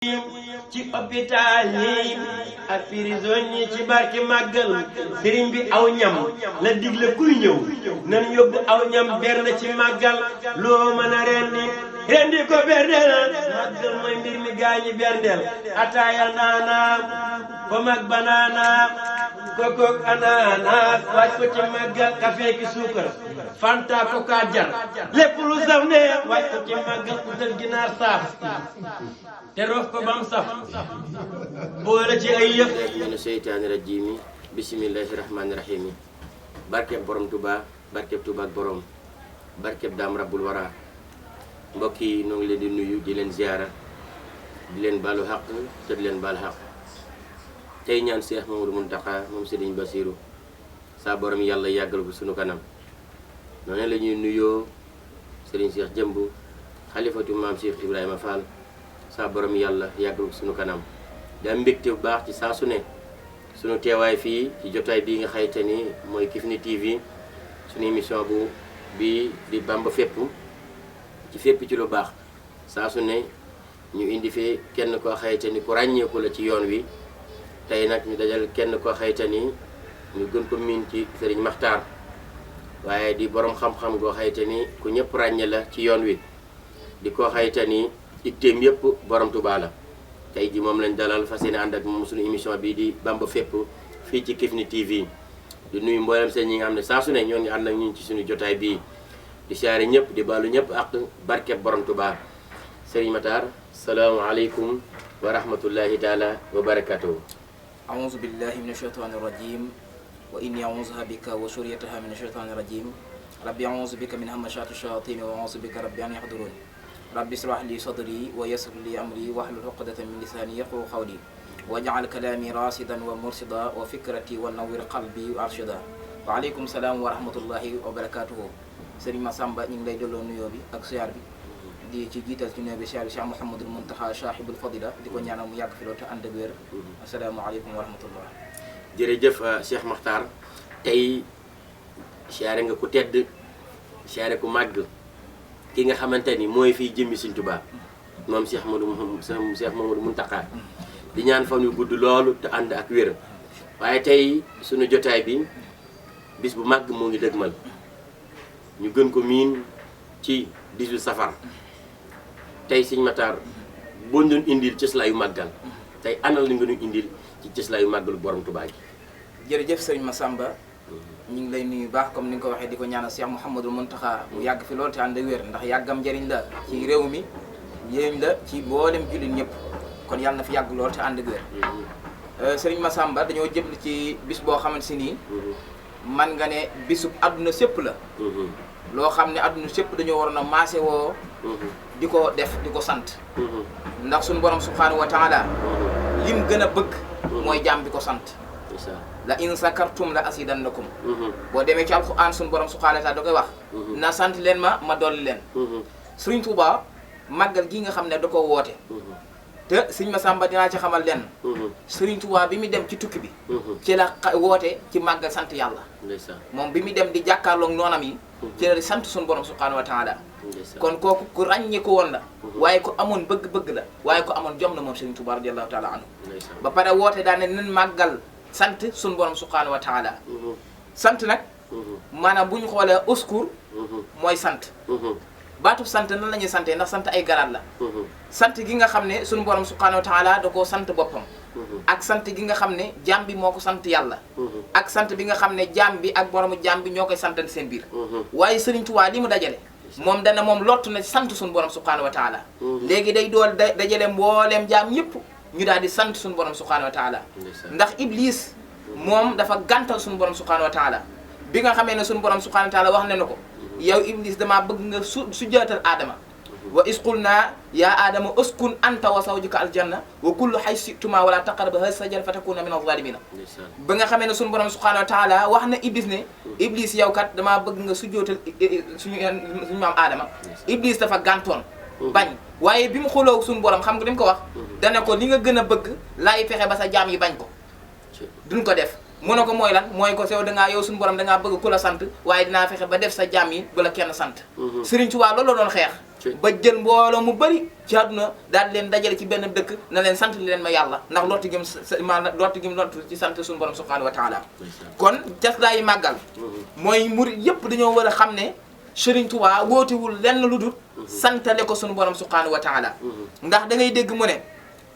ci hôpital yi ak prison yi ci barke màggal sëriñ bi aw ñam la digle kuy ñëw nan yóbbu aw ñam bernde ci màggal loo mën a rendi ko berndeel màggal mooy mbir mi gaañi berndeel ataaya naanaam ba mag banaanaam kokook anaanaas waaj ko ci màggal café ki suukar fanta ko ka jar lépp lu saf ne waaj ko ci màggal utal ginaar saaf te roof ko bam saf boole ci ay yëf mina seytaani rajiim bismillahi rahmaani rahiim barkeb borom Touba barkeb Touba ak borom barkeb daam rabbul wara mbokk yi noo ngi leen di nuyu di leen ziara di leen baalu xaq te di leen baal xaq tey ñaan Cheikh Mamadou Mountakha moom Serigne Bassirou saa borom yàlla yàggal ko sunu kanam noonu la ñuy nuyoo Serigne Cheikh Jëmb xalifatu maam Cheikh Ibrahima Fall saa borom yàlla yàggal ko sunu kanam daa mbégte bu baax ci saa su ne sunu teewaay fii ci jotaay bii nga xayte ni mooy Kifne TV sunu émission bu bii di Bamba fépp ci lu baax saa su ne ñu indi fi kenn koo xayte ni ku ràññeeku la ci yoon wi tey nag ñu dajal kenn koo xayte ni ñu gën ko miin ci Serigne Makhtar waaye di borom xam-xam goo xayte ni ku ñëpp ràññe la ci yoon wi di koo xayte ni itteem yëpp borom Touba la tey ji moom lañ dalal fas yéene ànd ak moom suñu émission bii di Bamba fépp fii ci Kifne TV di nuyu mboolem seen ñi nga xam ne saa su ne ñoo ngi ànd ak ñun ci suñu jotaay bii di siyaare ñëpp di baalu ñëpp ak barkeb borom Touba Serigne Makhtar salaamaaleykum wa rahmatullahi taala wa barakatuhu أعوذ بالله من الشيطان الرجيم وإني أعوذها بك وشريتها من الشيطان الرجيم ربي أعوذ بك من همشات الشياطين وأعوذ بك ربي أن يحضرون ربي اشرح لي صدري ويسر لي أمري واحلل عقدة من لساني يفقهوا قولي واجعل كلامي راشدا ومرشدا وفكرتي ونور قلبي وأرشدا وعليكم السلام ورحمة الله وبركاته Serigne Massamba ñu ngi lay delloo nuyoo bi ak siyaar bi di ci jiital ci nuyoo bi siyaar bi Cheikh Mouhamadul Mountakha Sahibul Fadila di ko ñaanal mu yàgg fi loolu te ànd ak wér asalaamaaleykum wa rahmatullah jërëjëf Cheikh Makhtar tey siyaare nga ku tedd siyaare ku màgg ki nga xamante ni mooy fii jëmmi Sëriñ Tuubaa moom Cheikh Mamadou Mountakha di ñaan fan yu gudd loolu te ànd ak wér waaye tey suñu jotaay bi bis bu màgg moo ngi dëgmal ñu gën ko miin ci 18 safar tey Sëriñ Makhtar boo doon indil cëslaayu màggal tey anal li nga doon indil ci cëslaayu màggalu borom Touba gi jërëjëf Serigne Massamba ñu ngi lay nuyu baax comme ni nga ko waxee di ko ñaanal Cheikh Mouhamadul Mountakha mu yàgg fi loolu te ànd ak wér ndax yàggam njëriñ la ci réew mi njëriñ la ci mboolem jullit ñëpp kon yàlla na fi yàgg loolu te ànd ak wér Serigne Massamba dañoo jëbli ci bis boo xamante si nii man nga ne bisub àdduna sépp la loo xam ne àdduna sépp dañoo waroon a maase woo di ko def di ko sant ndax suñu borom subhanahu wa taala lim gën a bëgg mooy jaam bi ko sant la in sakartum la asidannakum boo demee ci alquran suñu borom subhanahu wa taala da koy wax na sant leen ma dolli leen Serigne Touba màggal gi nga xam ne da ko woote te Serigne Massamba dinaa ci xamal leen Serigne Touba bi mu dem ci tukki bi ci la woote ci màggal sant yàlla moom bi mu dem di jàkkaarloog noonam yi ci la di sant suñu borom subhanahu wa taala kon kooku ku ràññee ko woon la waaye ko amoon bëgg-bëgg la waaye ko amoon jom la moom Serigne Touba radiyallahu taala anhu ba pare woote daane nen màggal sant suñu borom subhanahu wa taala sant nag maanaam bu ñu xoolee uskur mooy sant baatu sant nan la ñuy santee ndax sant ay garaat la sant gi nga xam ne suñu borom subhanahu wa taala da koo sant boppam ak sant gi nga xam ne jaam bi moo ko sant yàlla ak sant bi nga xam ne jaam bi ak boromu jaam bi ñoo koy santante seen biir waaye Serigne Touba li mu dajale moom dana moom lottu na sant suñu borom subhanahu wa taala léegi day dool dajale mbooleem jaam ñëpp ñu daal di sant suñu borom subhanahu wa taala ndax Iblis moom dafa gàntal suñu borom subhanahu wa taala bi nga xamee ne suñu borom subhanahu wa taala wax na ne ko yow Iblis damaa bëgg nga sujjaatal Adama wa isqulna ya Adama uskun anta wa zawjuka aljanna wa kullu haysu shi'tuma wala taqrabu hadhihi shajara fatakuna min az-zalimin ba nga xamee ne suñu borom subhanahu wa taala wax na Iblis ne Iblis yow kat damaa bëgg nga sujjootal suñu maam Adama Iblis dafa gàntoon bañ waaye bi mu xuloo suñu borom xam nga li mu ko wax dana ko li nga gën a bëgg laay fexe ba sa jaam yi bañ ko duñ ko def mu ne ko mooy lan mooy ko sew dangaa yow suñu borom dangaa bëgg ku la sant waaye dinaa fexe ba def sa jaam yi bu la kenn sant Serigne Touba loolu la doon xeex ba jël mbooloo mu bëri ci àdduna daal leen dajale ci benn dëkk na leen sant leen ma yàlla ndax lottu gim lottu ci sant suñu borom subhanahu wa taala kon caslaayi màggal mooy murid yëpp dañoo war a xam ne Serigne Touba wootewul lenn lu dul santale ko suñu borom subhanahu wa taala ndax da ngay dégg mu ne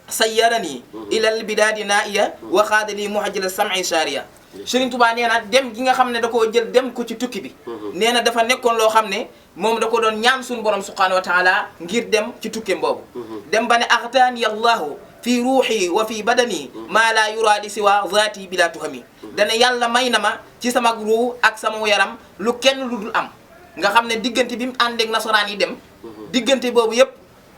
sayyarani ilal bidaadi naiya wa xaadali muhajjala sam'i sharia Serigne Touba nee na dem gi nga xam ne da koo jël dem ko ci tukki bi nee na dafa nekkoon loo xam ne moom da ko doon ñaan suñu borom subhanahu wa taala ngir dem ci tukkeem boobu dem ba ne axtaani allahu fi ruuxi wa fi badani maa laa yura li siwa zaati bila tuhami dana yàlla may na ma ci sama ruu ak sama yaram lu kenn lu dul am nga xam ne diggante bi mu àndeek nasaraan yi dem diggante boobu yëpp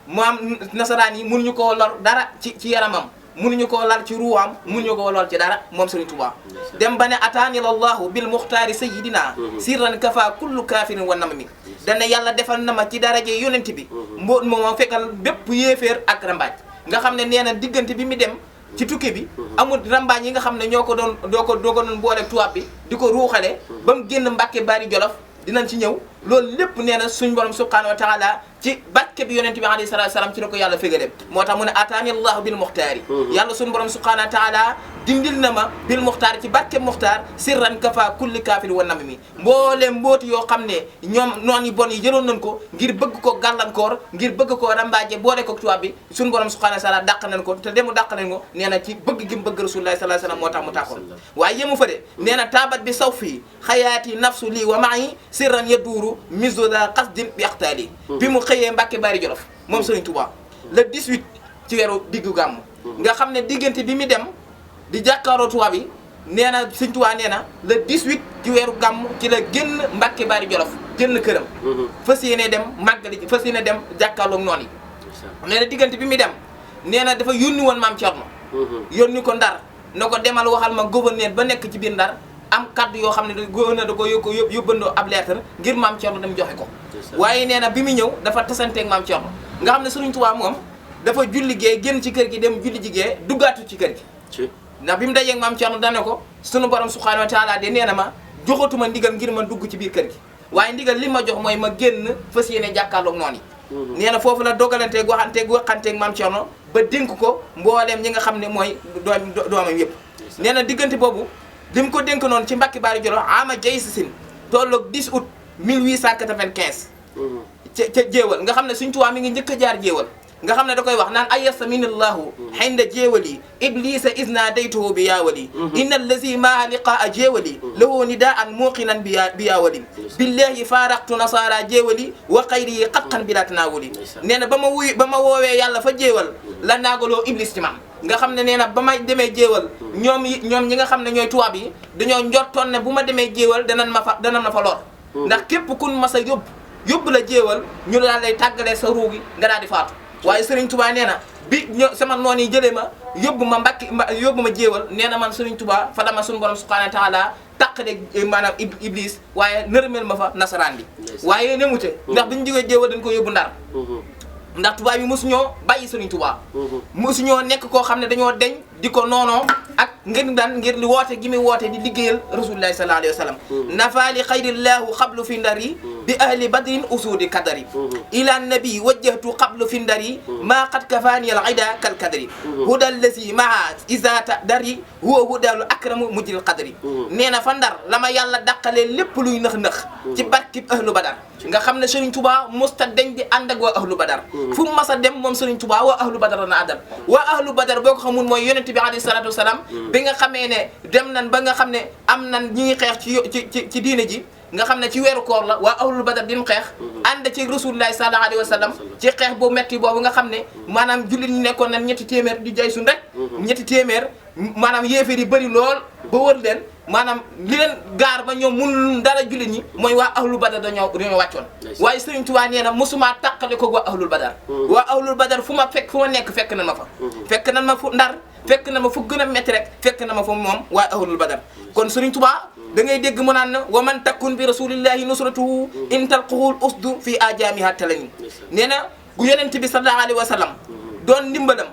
mu am nasaraan yi mënuñu koo lor dara ci yaramam mënuñu koo lal ci ruuxam mënuñu koo lor ci dara moom Serigne Touba dem ba ne ataani lallahu bil muxtaari sayidina sirran kafa kullu kafirin wa namami dana yàlla defal na ma ci daraje yonent bi mboo moom fekkal bépp yéeféer ak rambaaj nga xam ne nee na diggante bi mu dem ci tukki bi amul rambaaj yi nga xam ne ñoo ko doon boole tubaab bi di ko ruuxale ba mu génn Mbàkke Bari Jolof dinañ ci ñëw loolu lépp nee na suñ borom subhanahu wa taala ci barke bi yonent bi alayhi salatu wasalam ci la ko yàlla fégale moo tax mu ne ataani allahu bil muxtaari yàlla suñ borom subhanahu wa taala dindil na ma bil muxtaar ci barke muxtaar sirran kafa kulli kaafir wa nam mi mbooleem mbooti yoo xam ne ñoom noon yi bon yi jëloon nañ ko ngir bëgg ko gàllankoor ngir bëgg ko rambaaje boole ko tubaab bi suñ borom subhanahu wa taala dàq nañ ko te demu dàq nañ ko nee na ci bëgg gi mu bëgg rasulullah sallallahu alayhi wasallam moo tax mu tàkkoon waaye yemu fa de nee na taabat bi saw fii xayaati nafsu lii wa ma'i sirran yaduuru misoda qasdin bi axtaali bi mu xëyee Mbàkke Bari Jolof moom Serigne Touba le 18 ci weeru diggu gàmm nga xam ne diggante bi mu dem di jàkkaaroo tubaab yi nee na Serigne Touba nee na le 18 ci weeru gàmm ci la génn Mbàkke Bari Jolof génn këram fas yéene dem màggali fas yéene dem jàkkaarloog noonu yi nee na diggante bi mu dem nee na dafa yónni woon maam Thierno yónni ko Ndar na ko demal waxal ma gouverneur ba nekk ci biir Ndar am kaddu yoo xam ne gouverneur da ko yóbbandoo ab lettre ngir maam Thierno dem joxe ko waaye nee na bi mu ñëw dafa tasanteeg maam Thierno nga xam ne Serigne Touba moom dafa julli gee génn ci kër gi dem julli jigee duggaatu ci kër gi ndax bi mu dajeeg maam Thierno dane ko sunu borom subhanahu wa taala de nee na ma joxatuma ndigal ngir ma dugg ci biir kër gi waaye ndigal li ma jox mooy ma génn fas yéene jàkkaarloog noonu yi nee na foofu la dogalanteeg waxanteeg maam Thierno ba dénk ko mbooleem ñi nga xam ne mooy doomam yëpp nee na diggante boobu li mu ko dénk noonu ci Mbàkke Bari Jolof ama jay sin tolloog 10 août 1895 ca jéewal nga xam ne Serigne Touba mi ngi njëkk a jaar jéewal nga xam ne da koy wax naan ayasaminallahu hinda jéewali iblisa isna daytuhu bi yaawali inna allazi maa liqaa jéewali lahu nidaan muuqinan bi yaawali billahi faaraqtu nasara jéewali wa xayri xatxan bila tanaawuli nee na ba ma woowee yàlla fa jéewal la naagaloo iblis ci man nga xam ne nee na ba may demee jéewal ñoom ñi nga xam ne ñooy tubaab yi dañoo njortoon ne bu ma demee jéewal danañ ma fa lor ndax képp kun ma sa yóbbu la jéewal ñu daal lay tàggalee sa ruu gi nga daal di faatu waaye Serigne Touba nee na bi sama noon yi jëlee ma yóbbu ma jéewal nee na man Serigne Touba fa la ma suñu borom subhanahu wa taala tàqale maanaam iblis waaye nërmel ma fa nasaraan bi waaye ne mute ndax bi ñu jógee jéewal dañ ko yóbbu Ndar ndax tubaab yi mosuñoo bàyyi Serigne Touba mosuñoo nekk koo xam ne dañoo deñ di ko noonoo ak ngir li woote gi muy woote di liggéeyal rasulullahi sallallahu alayhi wa sallam nafaali xayrillahu xablu fi ndari bi ahli badrin usudi kadari ila nabi wajjahtu xablu fi ndari maa qad kafaani al ida kal kadari huda allazi maa isata dari huwa hudalu akramu mujril qadri nee na fa Ndar la ma yàlla dàqalee lépp luy nëx-nëx ci barkib ahlu badar nga xam ne Serigne Touba musta deñ di ànd ak waa ahlu badar fu mu mas a dem moom Serigne Touba waa ahlu badar na àndal waa ahlu badar boo ko xamul mooy yonent bi alayhi salatu wasalaam bi nga xamee ne dem nan ba nga xam ne am nan ñi ngi xeex ci diine ji nga xam ne ci weeru koor la waa ahlul badar din xeex ànd ci rasulullahi sallallahu alayhi wa sallam ci xeex bu metti boobu nga xam ne maanaam jullit ñi nekkoon nañ ñetti téeméer di jay suñ rek ñetti téeméer maanaam yéeféer yi bëri lool ba wër leen maanaam li leen gaar ba ñoom mun dara jullit ñi mooy waa ahlul badar dañoo wàccoon waaye Serigne Touba nee na mosuma tàqale ko waa ahlul badar waa ahlul badar fu ma nekk fekk nan ma fa fekk nan ma fu Ndar fekk na ma fu gën a métti rek fekk na ma fa moom waa ahlul badar kon Serigne Touba da ngay dégg mu naan wa man takkun bi rasulillahi nusratuhu in talquhul usdu fi ajamiha talani nee na gu yonent bi sallallahu alayhi wa sallam doon ndimbalam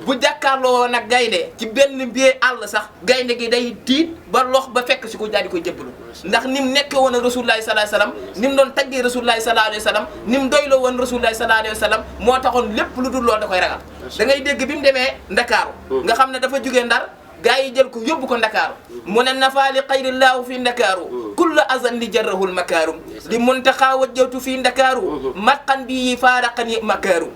bu jàkkaarloo nag gaynde ci benn biee àll sax gaynde gi day tiit ba lox ba fekk si ko daal di koy jébbalu ndax ni mu nekkee woon ak rasulullahi sallallahu alayhi wa sallam ni mu doon taggee rasulullahi sallallahu alayhi wa sallam ni mu doyloo woon rasulullahi sallallahu alayhi wa sallam moo taxoon lépp lu dul loolu da koy ragal da ngay dégg bi mu demee Ndakaaru nga xam ne dafa jógee Ndar gaa yi jël ko yóbbu ko Ndakaaru mu ne nafa li xayrillaahu fi Ndakaaru kulla azan li jarrahul makaarum li muntaxaa wajjawtu fi Ndakaaru matqan bi faaraqani makaaru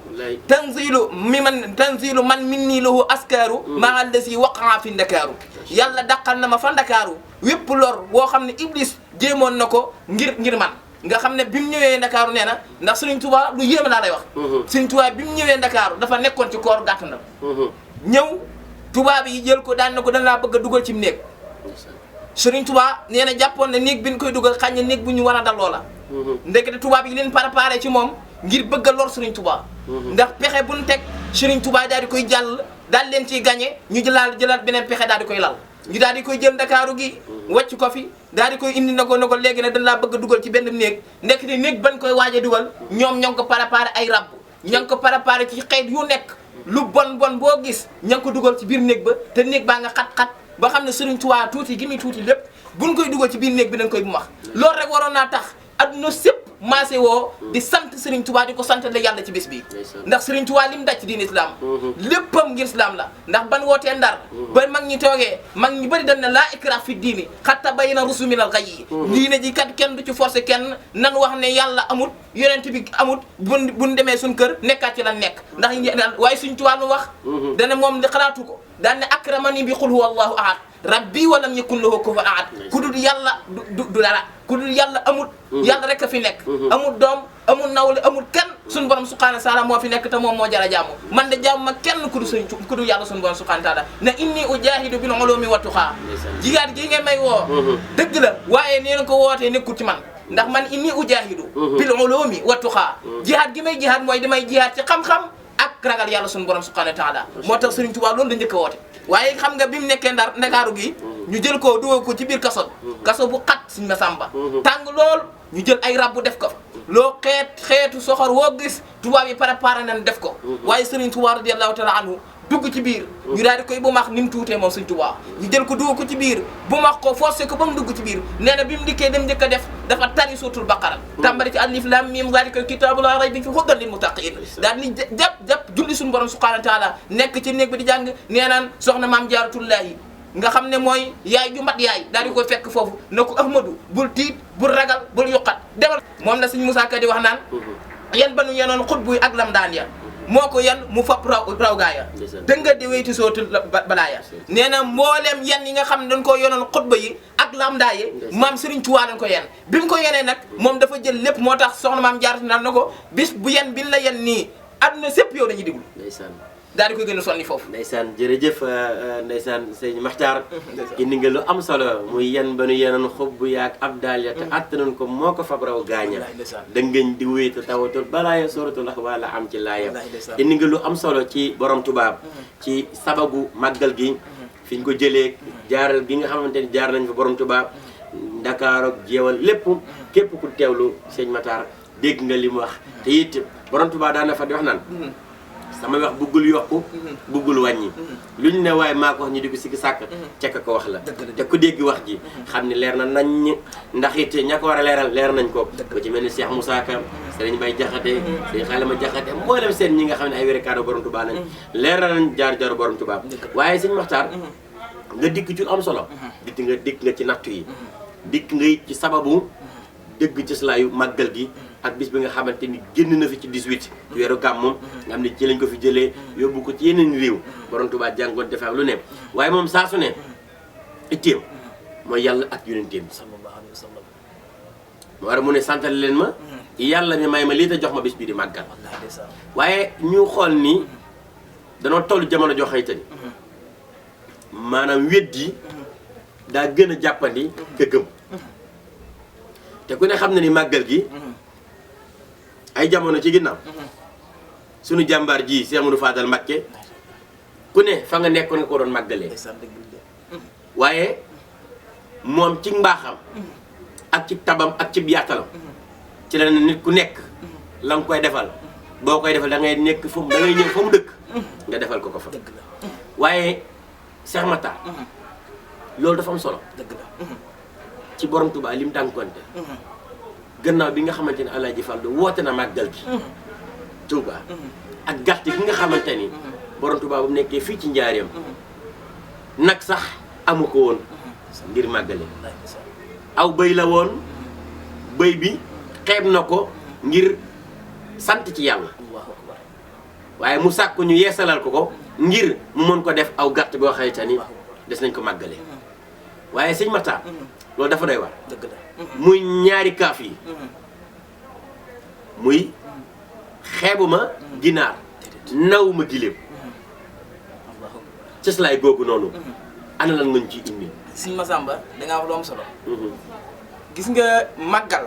tanzilu man minni lahu askaaru maa allasi waqaa fi Ndakaaru yàlla daqal na ma fa Ndakaaru wépp lor boo xam ne Iblis jéemoon na ko ngir man nga xam ne bi mu ñëwee Ndakaaru nee na ndax Sëriñ Tuubaa lu yéeme laa lay wax Sëriñ Tuubaa bi mu ñëwee Ndakaaru dafa nekkoon ci koor gàtt na ñëw tubaab yi jël ko daan na ko danaa bëgg a dugal ci néeg Sëriñ Tuubaa nee na jàppoon na néeg bi ñu koy dugal xañ na néeg bu ñu war a daloo la ndekete tubaab yi leen préparé ci moom ngir bëgg a lor Sëriñ Tuubaa ndax pexe bu ñu teg Sëriñ Tuubaa daal di koy jàll daal leen ciy gagné ñu jëlaat beneen pexe daal di koy lal ñu daal di koy jël Ndakaaru gi wàcc ko fi daal di koy indi na ko léegi ne dañ laa bëgg a dugal ci benn néeg ndekete néeg bañ koy waaj a dugal ñoom ñoo ngi ko préparé ay rabb ñoo ngi ko préparé ci xeet yu nekk lu bon boo gis ña ngi ko dugal ci biir néeg ba te néeg baa nga xat-xat ba xam ne Sëriñ Tuubaa tuuti gi muy tuuti lépp buñ koy dugal ci biir néeg bi dañ koy bu max loolu rek waroon naa tax adduna sépp maase woo di sant Sëriñ Tuubaa di ko sant la yàlla ci bés bi ndax Sëriñ Tuubaa li mu daj ci diine islam léppam ngir islam la ndax ban wootee Ndar ba mag ñi toogee mag ñi bëri dañ ne laa ikraaha fi diini xat tabayyana rushdu minal ghayyi diine ji kat kenn du ci forcé kenn nan wax ne yàlla amut yonent bi amut buñ demee suñ kër nekkaat ci lan nekk ndax waaye Sëriñ Tuubaa lu wax dana moom xalaatu ko daan ne akramani bi qul huwa allahu ahad rabbi walam yakun lahu kufuwan ahad ku dul yàlla du dara ku dul yàlla amul yàlla rek a fi nekk amul doom amul nawle amul kenn suñu borom subhanahu wa taala moo fi nekk te moom moo jara jaamu man de jaamu ma kenn ku dul yàlla suñu borom subhanahu wa taala ne inni ujahidu bil ulumi wa tuqaa jihaad gi ngeen may woo dëgg la waaye nee na ko wootee nekkul ci man ndax man inni ujahidu bil ulumi wa tuqaa jihaad gi may jihaad mooy damay jihaad ci xam-xam ak ragal yàlla suñu borom subhanahu wa taala moo tax Sëriñ Tuubaa loolu la njëkk a woote waaye xam nga bi mu nekkee Ndakaaru gi ñu jël ko dugal ko ci biir kaso bu xat Sëriñ Masamba tàng lool ñu jël ay rabbu def ko fa loo xeetu soxor woo gis tubaab yi préparé nañ def ko waaye Sëriñ Tuubaa radiyallahu taala anhu dugg ci biir ñu daal di koy bu max ni mu tuutee moom Sëriñ Tuubaa ñu jël ko dugal ko ci biir bu max ko forcé ko ba mu dugg ci biir nee na bi mu dikkee dem njëkk a def dafa tari suuratul Baqara tàmbali ci alif lam mim zaalikal kitaabu laa rayba fiihi hudan lil muttaqiin daal ni jàpp julli suñu borom subhaanahu wa taala nekk ci néeg bi di jàng nee naan soxna maam Jaaratullaahi nga xam ne mooy yaay ju mat yaay daal di koy fekk foofu ne ko Ahmadu bul tiit bul ragal bul yuqat demal moom la Sëriñ Musaa Ka di wax naan yan ba nu yenoon xutbu yi ak lam daan ya moo ko yan mu fap raw gaaya dëgg nga di wéyti sootul balaaya nee na mbooleem yan yi nga xam ne dañ koo yonoon xutba yi ak lamdaa yi maam Sëriñ Tuubaa dañ ko yen bi mu ko yenee nag moom dafa jël lépp moo tax soxna maam Jaara naan na ko bis bu yen bi la yen nii àdduna sépp yow dañuy diglu daal di koy gën a sonni foofu ndeysaan jërëjëf ndeysaan sëñ Maxtaar indi nga lu am solo muy yen ba nu yenoon xob bu yaag ab daal ya te attanan ko moo ko fab raw gaaña dëngañ di wéyta tawatul balaaya sooratul lax wala am ci laayam indi nga lu am solo ci borom tubaab ci sababu màggal gi fi ñu ko jëlee jaaral gi nga xamante ni jaar nañ fa borom tubaab Ndakaar ak Jeewal lépp képp ku teewlu sëñ Maxtaar dégg nga li mu wax te it borom tubaab daan na fa di wax naan sama wax buggul yokku buggul wàññi lu ñu ne waaye maa ko wax ñu di ko sikki sàkk cekk ko wax la te ku dégg wax ji xam ni leer na nañ ndax it ña ko war a leeral leer nañ ko ba ci mel ni Cheikh Moussa Ka Sëriñ Bay Jaxate Sëriñ Xalima Jaxate mboolem seen ñi nga xam ne ay wérikaano borom Tuubaa nañ leeral nañ jaar borom Tuubaa waaye sëñ Maxtaar nga dikk ci am solo dikk nga ci nattu yi dikk nga it ci sababu dëgg ci salaayu màggal gi ak bis bi nga xamante ni génn na fi ci 18 weeru gàmmu nga xam ne ci lañ ko fi jëlee yóbbu ko ci yeneen réew borom Tuubaa jàngoon defee lu ne waaye moom saa su ne itteem mooy yàlla ak yonenteem sallallahu alayhi wa sallam moo war a mu ne santal leen ma yàlla mi may ma lii te jox ma bis bii di màggal waaye ñu xool ni danoo toll jamono joo xamante ni maanaam weddi daa gën a jàppandi ka gëm te ku ne xam na ni màggal gi ay jamono ci ginnaaw sunu jàmbaar ji Cheikh Amadou Fadal Mbacké ku ne fa nga nekkoon nga ko doon màggalee waaye moom ci mbaaxam ak ci tabam ak ci yaatalam ci la ne nit ku nekk la nga koy defal boo koy defal da ngay nekk fa da ngay ñëw fa mu dëkk nga defal ko ko fa dëgg la waaye Cheikh Matar loolu dafa am solo dëgg la ci borom Touba lim tànkonte gannaaw bi nga xamante ni Alaaji Fallu woote na màggal gi Touba ak gàtt gi nga xamante ni borom Touba bu nekkee fii ci njaareem nag sax amu ko woon ngir màggale aw bëy la woon bëy bi xeeb na ko ngir sant ci yàlla waaye mu sàkku ñu yeesalal ko ko ngir mu mën ko def aw gàtt goo xamante ni des nañ ko màggale waaye sëñ Matar loolu dafa doy war dëgg la muy ñaari kaaf yi muy xeebuma ginaar nawuma giléem cëslaay googu noonu ana lan ngañ ciy indi Sëñ Masamba dangaa wax lu am solo gis nga màggal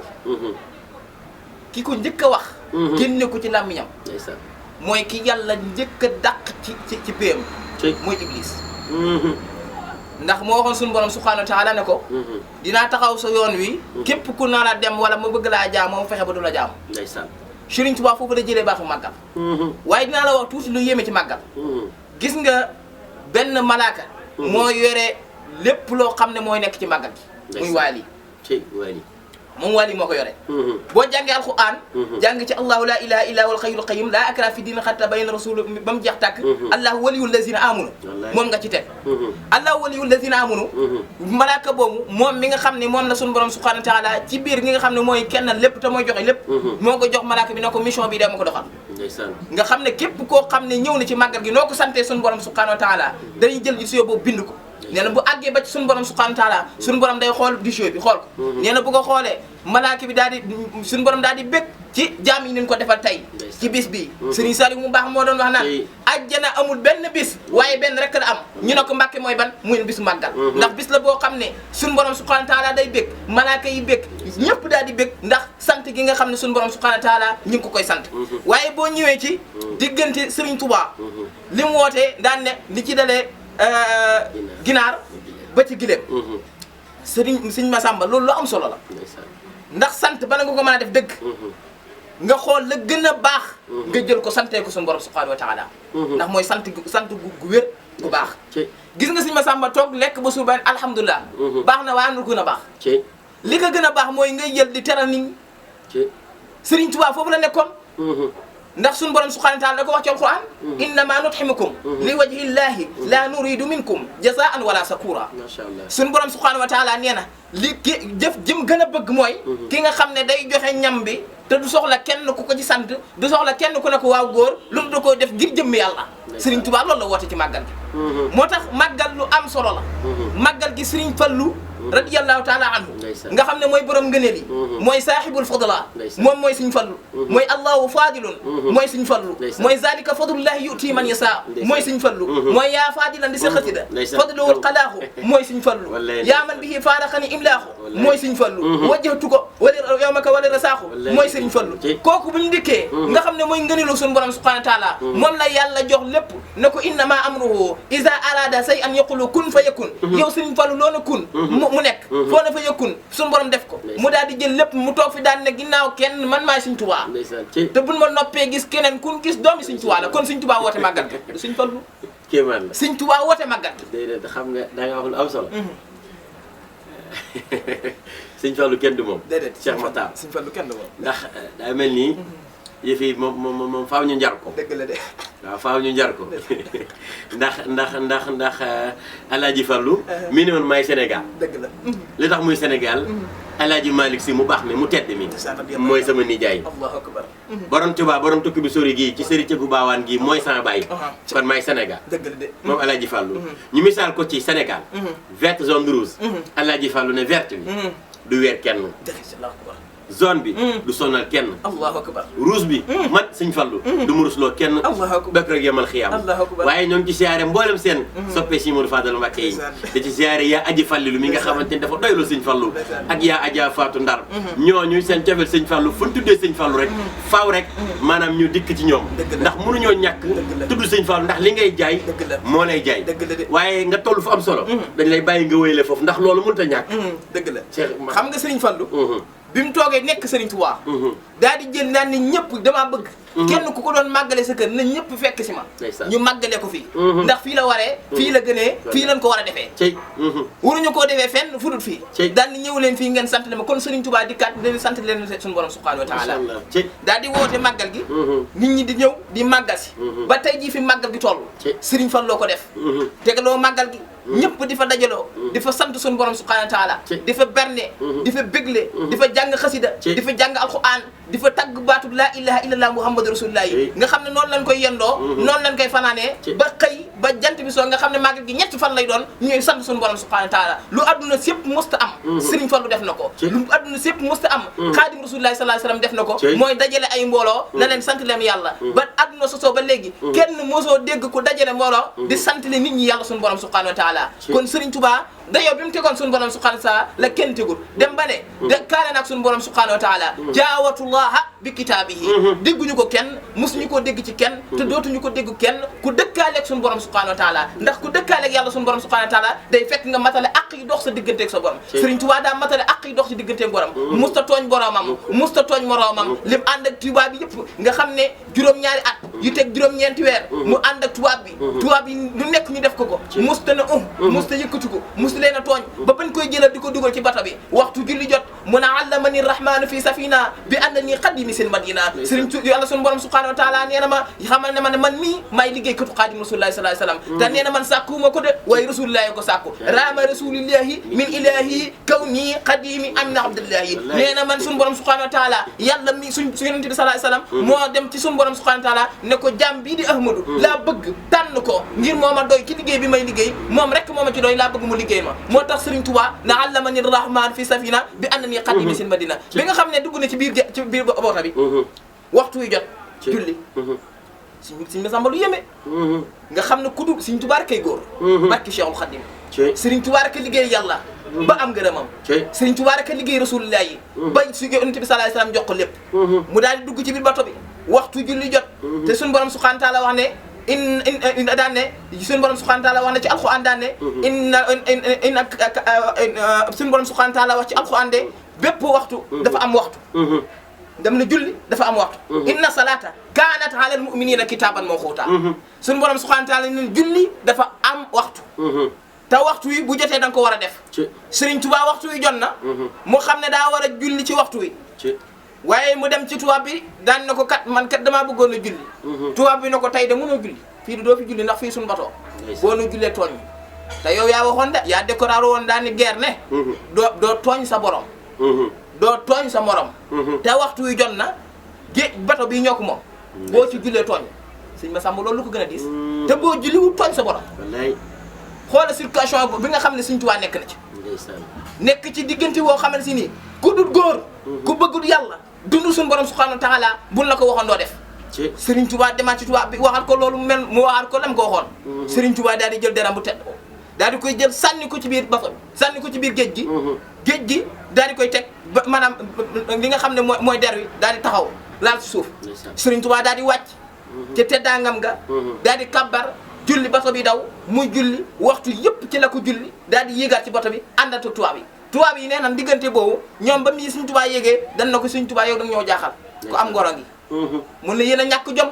ki ko njëkk a wax génne ko ci làmmiñam ndeysaan mooy ki yàlla njëkk a dàq ci péem mooy Iblis ndax moo waxoon suñu borom subhanahu wa taala ne ko dinaa taxaw sa yoon wi képp ku nar a dem wala ma bëgg laa jaam moom fexe ba du la jaam ndeysaan Sëriñ Tuubaa foofu la jëlee baaxu màggal waaye dinaa la wax tuuti lu yéeme ci màggal gis nga benn malaaka moo yore lépp loo xam ne mooy nekk ci màggal gi muy waali moom waali moo ko yore boo jàngee alquran jàng ci allahu la ilaha illa huwal hayyul qayyum la akra fi din hatta bayyana rasul ba mu jeex tàkk allahu waliyul lazina amanu moom nga ci teg allahu waliyul lazina amanu malaaka boobu moom mi nga xam ne moom la suñu borom subhanahu wa taala ci biir gi nga xam ne mooy kenn lépp te mooy joxe lépp moo ko jox malaaka bi ne ko mission bi dama ko doxal nga xam ne képp koo xam ne ñëw na ci màggal gi noo ko santee suñu borom subhanahu wa taala dañuy jël di suyoo boobu bind ko nee na bu àggee ba ci suñu borom subhanahu wa taala suñu borom day xool disio bi xool ko nee na bu ko xoolee malaaka bi daal di suñu borom daal di bég ci jaam yi ñu ko defal tey ci bis bi Serigne Saliou mu baax moo doon wax naan ajjana amul benn bis waaye benn rek la am ñu ne ko Mbàkke mooy ban muy bisu màggal ndax bis la boo xam ne suñu borom subhanahu wa taala day bég malaaka yi bég ñëpp daal di bég ndax sant gi nga xam ne suñu borom subhanahu wa taala ñu ngi ko koy sant waaye boo ñëwee ci diggante Serigne Touba li mu wootee daan ne li ci dalee ginaar ba ci gileem Sëriñ Masamba loolu lu am solo la ndax sant bala nga ko mën a def dëgg nga xool la gën a baax nga jël ko santee ko suñu borom subhanahu wa taala ndax mooy sant gu wér gu baax gis nga Sëriñ Masamba toog lekk ba suur ba alhamdulilah baax na waaye am na gën a baax li ko gën a baax mooy ngay jël di teral nit ñi Sëriñ Tuubaa foofu la nekkoon ndax suñu borom subhanahu wa taala da ko wax ci alquran innama nut'imukum li wajhi llahi la nuridu minkum jazaan wala sakura suñu borom subhanahu wa taala nee na li ki jëf jëm gën a bëgg mooy ki nga xam ne day joxe ñam bi te du soxla kenn ku ko ci sant du soxla kenn ku ne ko waaw góor lu mu da koo def ngir jëmmi yàlla Serigne Touba loolu la woote ci màggal gi moo tax màggal lu am solo la màggal gi Serigne Fallu radiyallahu taala anhu nga xam ne mooy borom ngëneel yi mooy saaxibul fadla moom mooy Serigne Fallu mooy allahu fadilun mooy Serigne Fallu mooy zalika fadlullahi yuti man yasa mooy Serigne Fallu mooy yaa fadilan di sa xasida fadluwul qalaahu mooy Serigne Fallu yaa man bihi faaraxani imlaahu mooy Serigne Fallu wajjahtu ko wali yawmaka wali rasaaxu mooy Serigne Fallu kooku bu ñu dikkee nga xam ne mooy ngëneelu suñu borom subhanahu wa taala moom la yàlla jox lépp ne ko innama amruhu iza arada say an yaqulu kun fa yakun yow Serigne Fallu loo na kun mu nekk foo na fa yëkkun suñu borom def ko mu daal di jël lépp mu toog fi daan ne ginnaaw kenn man maay Serigne Touba te buñ ma noppee gis keneen kun gis doomi Serigne Touba la kon Serigne Touba woote màggal du Serigne Fallu kéemaan la Serigne Touba woote màggal déedéet xam nga da nga wax lu am solo Serigne Fallu kenn du moom déedéet Cheikh Matar Serigne Fallu kenn du moom ndax daa mel nii yëf yi moom faaw ñu njar ko dëgg la de waaw faaw ñu njar ko ndax Alaaji Fallu mi ne woon maay Sénégal dëgg la li tax muy Sénégal Alaaji Malick Si mu baax mi mu tedd mi mooy sama nijaay allahu akbar borom Tuubaa borom tukki bi sori gii ci sëri bu baawaan gii mooy sama baay kon maay Sénégal dëgg la de moom Alaaji Fallu ñu misaal ko ci Sénégal verte zone rouge Alaaji Fallu ne verte bi du weer kenn zone bi du sonal kenn allahu akbar rouge bi man Serigne Fallu du mu rusloo kenn bëkk rek yemal xiyaam waaye ñoo ngi ci siyaare mboolem seen soppee si Modou Fadal Mbacké yi da ci siyaare yaa aji fallilu mi nga xamante ni dafa doylu Serigne Fallu ak yaa aja Fatou Ndar ñooñu seen cofeel Serigne Fallu fu ñu tuddee Serigne Fallu rek faaw rek maanaam ñu dikk ci ñoom ndax mënuñoo ñàkk tudd Serigne Fallu ndax li ngay jaay moo lay jaay waaye nga toll fu am solo dañ lay bàyyi nga wéyle foofu ndax loolu mënut a ñàkk dëgg la xam nga Serigne Fallu bi mu toogee nekk Serigne Touba daal di jël naan ni ñëpp damaa bëgg kenn ku ko doon màggale sa kër na ñëpp fekk si ma ñu màggale ko fii ndax fii la waree fii la gënee fii lañ ko war a defee waruñu koo defee fenn fu dul fii daal di ñëw leen fii ngeen sant le ma kon Serigne Touba di kat dañu sant leen suñu borom subhanahu wa taala daal di woote màggal gi nit ñi di ñëw di màggal si ba tey jii fi màggal gi toll Serigne Fall loo ko def tegaloo màggal gi ñëpp di fa dajaloo di fa sant suñu borom subhanahu wa taala di fa berne di fa bégle di fa jàng xasida di fa jàng alquran di fa tagg baatu laa ilaha illallah muhammadu rasulullah yi nga xam ne noonu lañ koy yendoo noonu lañ koy fanaanee ba xëy ba jant bi soo nga xam ne màggal gi ñetti fan lay doon ñuy sant suñu borom subhanahu wa taala lu adduna sépp musta am Serigne Fallou def na ko lu adduna sépp musta am xaadim rasulullah sallallahu alayhi wasallam def na ko mooy dajale ay mbooloo na leen sant leen yàlla ba adduna sosoo ba léegi kenn mosoo dégg ku dajale mbooloo di sant le nit ñi yàlla suñu borom subhanahu wa taala kon Serigne Touba dayoo bi mu tegoon suñu borom subhanahu wa taala la kenn tegul dem ba ne de kaane naag suñu borom subhanahu wa taala jaawatullaha bi kitaabihi dégguñu ko kenn mosuñu koo dégg ci kenn te dootuñu ko dégg kenn ku dëkkaaleeg suñu borom subhanahu wa taala ndax ku dëkkaaleeg yàlla suñu borom subhanahu wa taala day fekk nga matale aq yi dox sa digganteeg sa borom Serigne Touba daa matale aq yi dox sa digganteeg borom musta tooñ boromam musta tooñ moroomam lim ànd ak tubaab bi yëpp nga xam ne juróom-ñaari at yu teg juróom-ñeenti weer mu ànd ak tubaab bi lu nekk ñu def ko musta na musta yëkkati ko musta leen a tooñ ba bañ koy jëlal di ko dugal ci bato bi waxtu julli jot mun a allamani rahmanu fi safina bi annani qadimi seen madina Serigne yàlla sunu borom subhanahu wa taala nee na ma xamal ne ma ne man mii maay liggéey katu xaadim rasulullahi sallallahu alayhi wasallam te nee na man sàkkuwuma ko de waaye rasulullahi ko sàkku raama rasulillahi min ilahi kawni qadimi amina abdullahi nee na man sunu borom subhanahu wa taala yàlla mi su yonente bi sallallahu alayhi wasallam moo dem ci sunu borom subhanahu wa taala ne ko jàmm bii di ahmadu laa bëgg tànn ko ngir moo ma doy ci liggéey bi may liggéey moom rek moo ma ci doy laa bëgg mu liggéey ma moo tax Serigne Touba na allamani rahman fi safina bi annani qadimi seen madina bi nga xam ne dugg na ci biir boota bi waxtu wi jot julli Serigne Massamba lu yéeme nga xam ne ku dul Serigne Touba rek kay góor barki Cheikhul Khadim Serigne Touba rek liggéey yàlla ba am ngërëmam Serigne Touba rek liggéey rasulullah yi ba su yonent bi sallallahu alayhi wasallam jox ko lépp mu daal di dugg ci biir bato bi waxtu julli jot te suñu borom subhanahu wa ta'ala wax ne in daan ne suñu borom subhanahu wa ta'ala wax na ci alquran daan ne suñu borom subhanahu wa ta'ala wax ci alquran de bépp waxtu dafa am waxtu dem na julli dafa am waxtu inna salata kanat ala al mu'minina kitaban mawquta suñu borom subhanahu wa ta'ala ne julli dafa am waxtu te waxtu wi bu jotee da nga ko war a def Serigne Touba waxtu wi jot na mu xam ne daa war a julli ci waxtu wi waaye mu dem ci tubaab bi daan na ko kat man kat damaa bëggoon a julli tubaab bi na ko tey de mënoo julli fii du doo fi julli ndax fii suñu batoo boo nu jullee tooñ te yow yaa waxoon de yaa déclaré woon daan ni guerre ne doo tooñ sa borom doo tooñ sa morom te waxtu wi jot na géej bato bii ñoo ko moom boo ci jullee tooñ Serigne Massamba loolu lu ko gën a diis te boo julliwul tooñ sa borom xoola situation bi nga xam ne Serigne Touba nekk na ci nekk ci diggante woo xamante si nii ku dul góor ku bëggul yàlla dund suñu borom subhanahu wa ta'ala buñ la ko waxoon doo def Serigne Touba demaat ci Touba bi waxal ko loolu mu waxal ko lam ko waxoon Serigne Touba daal di jël deram bu tedd daal di koy jël sànni ko ci biir bato bi sànni ko ci biir géej gi daal di koy teg ba maanaam li nga xam ne mooy der wi daal di taxaw laal ci suuf Serigne Touba daal di wàcc ca teddaangam nga daal di kabbar julli bato bi daw muy julli waxtu yëpp ci la ko julli daal di yéegaat ci bato bi àndatu tubaab yi nee na diggante boobu ñoom ba mii Serigne Touba yéegee dan na ko Serigne Touba yow da ñoo jaaxal ko am ngoro ngi mun na yéen a ñàkk jom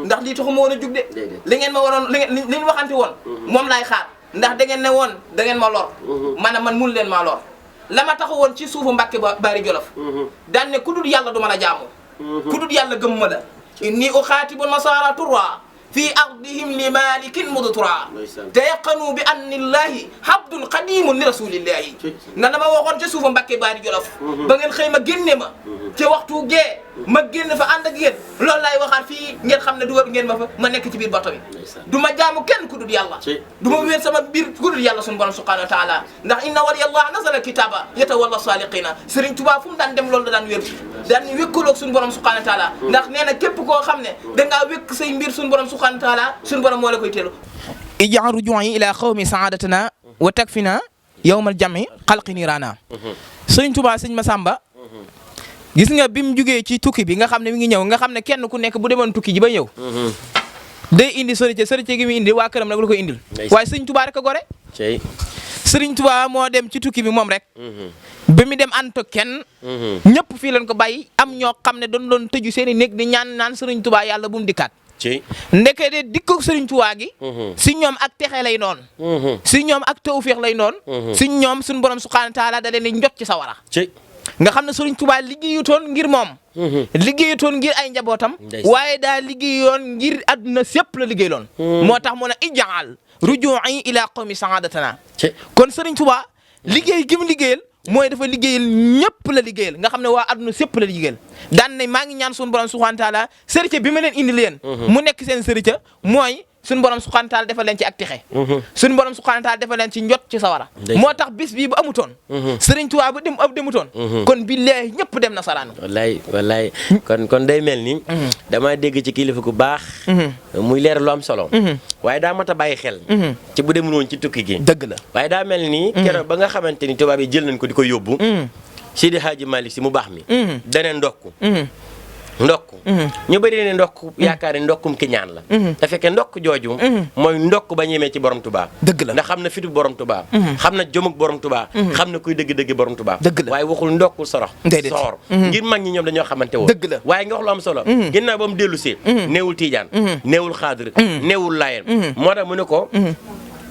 ndax lii taxu ma woon a jug de li ngeen ma waroon li ñu waxante woon moom laay xaar ndax da ngeen ne woon da ngeen ma lor maanaam man mun leen maa lor la ma taxu woon ci suufu Mbàkke Bari Jolof daan ne ku dul yàlla du ma la jaamu ku dul yàlla gëm ma la inni uxaatibul masara turra fi ardihim li malikin mudtura te yaqanu bi annillahi habdun qadimun li rasulillahi na dama waxoon ca suufa Mbàkke Bari Jolof ba ngeen xëy ma génne ma ci waxtu gee ma génn fa ànd ak yéen loolu laay waxaat fii ngeen xam ne dugal ngeen ma fa ma nekk ci biir bato bi du ma jaamu kenn ku dul yàlla du ma wéer sama biir ku dul yàlla suñu borom subhanahu wa taala ndax inna waliyallah nazala kitaba yatawalla saliqina Serigne Touba fu mu daan dem loolu da daan wér daan wékkaloog suñu borom subhanahu wa taala ndax nee na képp koo xam ne dangaa wékk say mbir suñu borom subhanahu wa taala suñu borom moo la koy teelu ij'al ruju'i ila qawmi sa'adatana wa takfina yawmal jam'i xalqi nirana Serigne Touba Serigne Massamba gis nga bi mu jugee ci tukki bi nga xam ne mi ngi ñëw nga xam ne kenn ku nekk bu demoon tukki ji ba ñëw day indi sërite gi mu indi waa këram nag la koy indil waaye Serigne Touba rek a gore Serigne Touba moo dem ci tukki bi moom rek. ba mu dem ànd ak kenn. ñëpp fii leen ko bàyyi am ñoo xam ne doon tëju seen i néeg di ñaan naan Serigne Touba yàlla bu mu dikkaat. ndeke de dikko Serigne Touba gi. si ñoom ak texe lay doon. si ñoom ak tawfeex lay doon. si ñoom suñu borom subhanahu wa taala da leen di njot ci sawara. nga xam ne Serigne Touba liggéeyutoon ngir moom. liggéeyutoon ngir ay njabootam. waaye daa liggéeyoon ngir àdduna sépp la liggéeyloon. moo tax mu ne ijaal ruju'i ila qawmi saadatana. kon Serigne Touba liggéey gi mu liggéeyal mooy dafa liggéeyal ñëpp la liggéeyal nga xam ne waa àdduna sépp la liggéeyal daan ne maa ngi ñaan suñu borom subhanahu wa taala sërite bi ma leen indi leen. mu nekk seen sërite mooy. suñu borom subhanahu wa taala defal leen ci ak texe. suñu borom subhanahu wa taala defal leen ci njot ci sawara. moo tax bis bii bu amutoon. Serigne Touba bu demutoon. kon billahi ñëpp dem na saraan. wallaay kon day mel ni. damaa dégg ci kilifa ku baax. muy leer lu am solo. waaye daa mat a bàyyi xel. ci bu demul woon ci tukki gi. dëgg la waaye daa mel ni. keroog ba nga xamante ni tubaab yi jël nañ ko di ko yóbbu. Seydi Hadji Malick Sy mu baax mi. daneen ndokk. ñu bëri ne ndokk yaakaar ne ndokkum ki ñaan la te fekkee ndokk jooju mooy ndokk ba ñemee ci borom Touba dëgg la ndax xam na fitu borom Touba xam na jomuk borom Touba xam na kuy dëgg-dëgg borom Touba dëgg la waaye waxul ndokkul soor ngir mag ñi ñoom dañoo xamante woon dëgg la waaye nga wax lu am solo ginnaaw ba mu dellu see neewul Tiijaan neewul Xaadir neewul Laayeen moo tax mu ne ko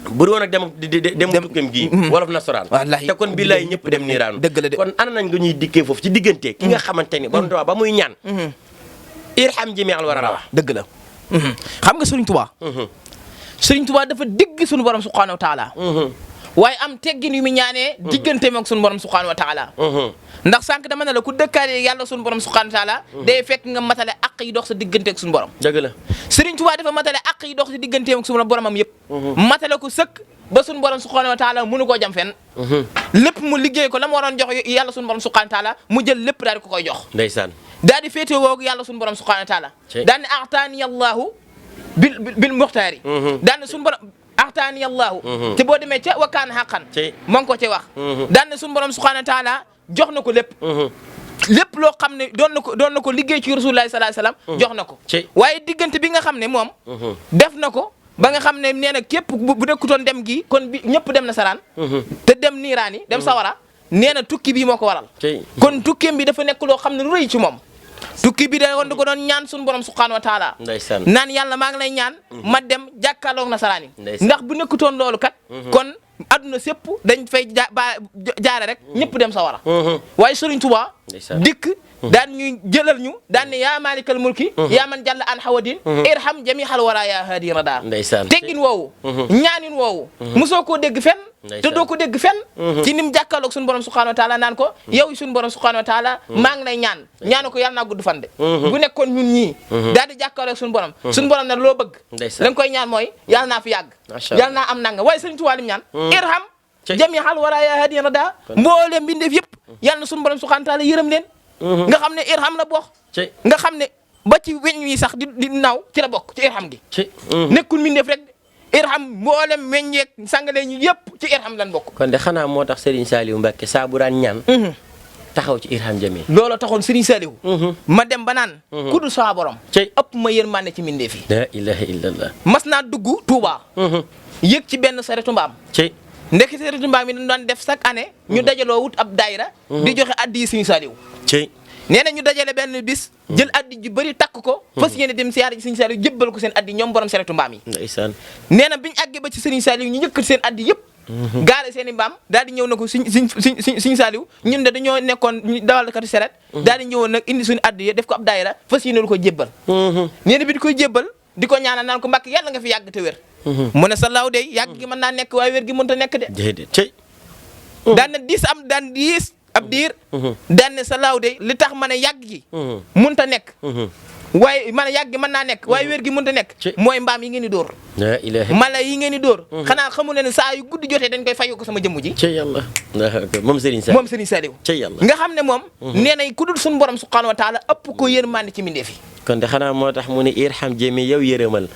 bu doon ak dem tukkeem gi wolof nasaraan te kon billaay ñëpp dem niiraanu kon ana nañ nga ñuy dikkee foofu ci diggante ki nga xamante ni borom Touba ba muy ñaan irham jami al war a rawa dëgg la xam nga Serigne Touba Serigne Touba dafa digg suñu borom subhanahu wa taala waaye am teggin yu mu ñaanee diggante moom suñu borom subhanahu wa taala ndax sànq dama ne la ku dëkkaale yàlla suñu borom subhanahu wa taala day fekk nga matale aq yi dox sa diggante ak suñu borom dëgg la Serigne Touba dafa matale aq yi dox sa diggante ak suñu boromam yëpp matale ko sëkk ba suñu borom subhanahu wa taala mënu koo jam fenn lépp mu liggéey ko la mu waroon jox yàlla suñu borom subhanahu wa taala mu jël lépp daal di ko koy jox ndeysaan daal di féete woogu yàlla suñu borom subhanahu wa taala daal ne axtaani allahu bil muxtaari daal ne suñu borom axtaani allahu te boo demee ca wakkaan xaqan ma ngi ko ci wax daal ne suñu borom subhanahu wa taala jox na ko lépp lépp loo xam ne doon na ko liggéey ci rasulullahi sallallahu alayhi wasallam jox na ko waaye diggante bi nga xam ne moom def na ko ba nga xam ne nee na képp bu nekkutoon dem gi kon bi ñëpp dem na saraan te dem niiraan yi dem sawara nee na tukki bii moo ko waral kon tukkeem bi dafa nekk loo xam ne lu rëy ci moom tukki bi da woon ko doon ñaan suñu borom subhanahu wa taala naan yàlla maa ngi lay ñaan ma dem jàkkaarloog nasaraan yi ndax bu nekkutoon loolu kat kon adduna sépp dañ fay jaare rek ñëpp dem sawara waaye Serigne Touba dikk daan ñuy jëlal ñu daan ne yaa maalikal mulki yaa man jàll an hawadin irham jamihal wara yaa haadi rada teggin woowu ñaanin woowu mosoo koo dégg fenn te doo ko dégg fenn ci nim jàkkaarloog suñu borom subhanahu wa taala naan ko yow suñu borom subhanahu wa taala maa ngi lay ñaanu ko yàlla naa gudd fan de bu nekkoon ñun ñii daal di jàkkaarloog suñu borom ne loo bëgg la nga koy ñaan mooy yàlla naa fi yàgg yàlla naa am nanga waaye Serigne Touba lim ñaan irham jamihal wara yaa haadi rada mboolem mbindeef yëpp yàlla na suñu borom subhanahu wa taala yërëm leen nga xam ne irham la bokk nga xam ne ba ci weñ wi sax di naaw ci la bokk ci irham gi nekkul mbindeef rek irham mboolem meññeek sangale ñu yëpp ci irham lan bokk kon de xanaa moo tax Serigne Saliou Mbacké saa bu daan ñaan taxaw ci irham jami looloo taxoon Serigne Saliou ma dem ba naan ku dul saa borom ëpp ma yërmande ci mbindeef yi la ilaha illallah mas naa dugg Touba yëg ci benn saretu mbaam ndekki saretu mbaam yi dañu daan def chaque année ñu dajaloo wut ab daayira di joxe addi yi Serigne Saliou nee na ñu dajale benn bis jël addi ju bëri takk ko fas yéene dem siyaare ci Serigne Saliou jébbal ko seen addi ñoom borom saretu mbaam yi ndeysaan nee na biñu àggee ba ci Serigne Saliou ñu yëkkat seen addi yëpp gaare seen i mbaam daal di ñëw na ko Serigne Saliou ñun de dañoo nekkoon ñu dawalkati saret daal di ñëwoon nag indi suñu addi yi def ko ab daayira fas yéene lu ko jébbal nee na bi di koy jébbal di ko ñaanal naan ko Mbàkke yàlla nga fi yàgg te wér mu ne sa laaw de yàgg gi mën naa nekk waaye wér gi mënta nekk de daan na diis am daan diis ab diir daan ne sa laaw de li tax ma ne yàgg gi mënta nekk waaye man yàgg gi mën naa nekk waaye wér gi mënta nekk mooy mbaam yi ngeen di dóor mala yi ngeen di dóor xanaa xamu leen ne saa yu guddi jotee dañ koy fayu ko sama jëmm ji ci yàlla moom Serigne Saliou ci yàlla nga xam ne moom nee na ku dul suñu borom subhanahu wa taala ëpp ko yërmande ci mbindeef yi kon de xanaa moo tax mu ne irham jami yow yërëmal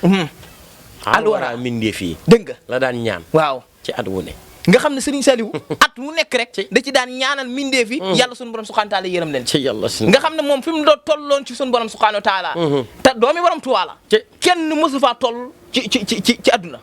alwara mbindeef yi dëgg nga la daan ñaan waaw ci at wu ne nga xam ne Serigne Saliou at mu nekk rek da ci daan ñaanal mbindeef yi yàlla suñu borom subhanahu wa taala yërëm leen ci yàlla nga xam ne moom fi mu doon tolloon ci suñu borom subhanahu wa taala te doomi borom Tuubaa la kenn mësu faa toll ci adduna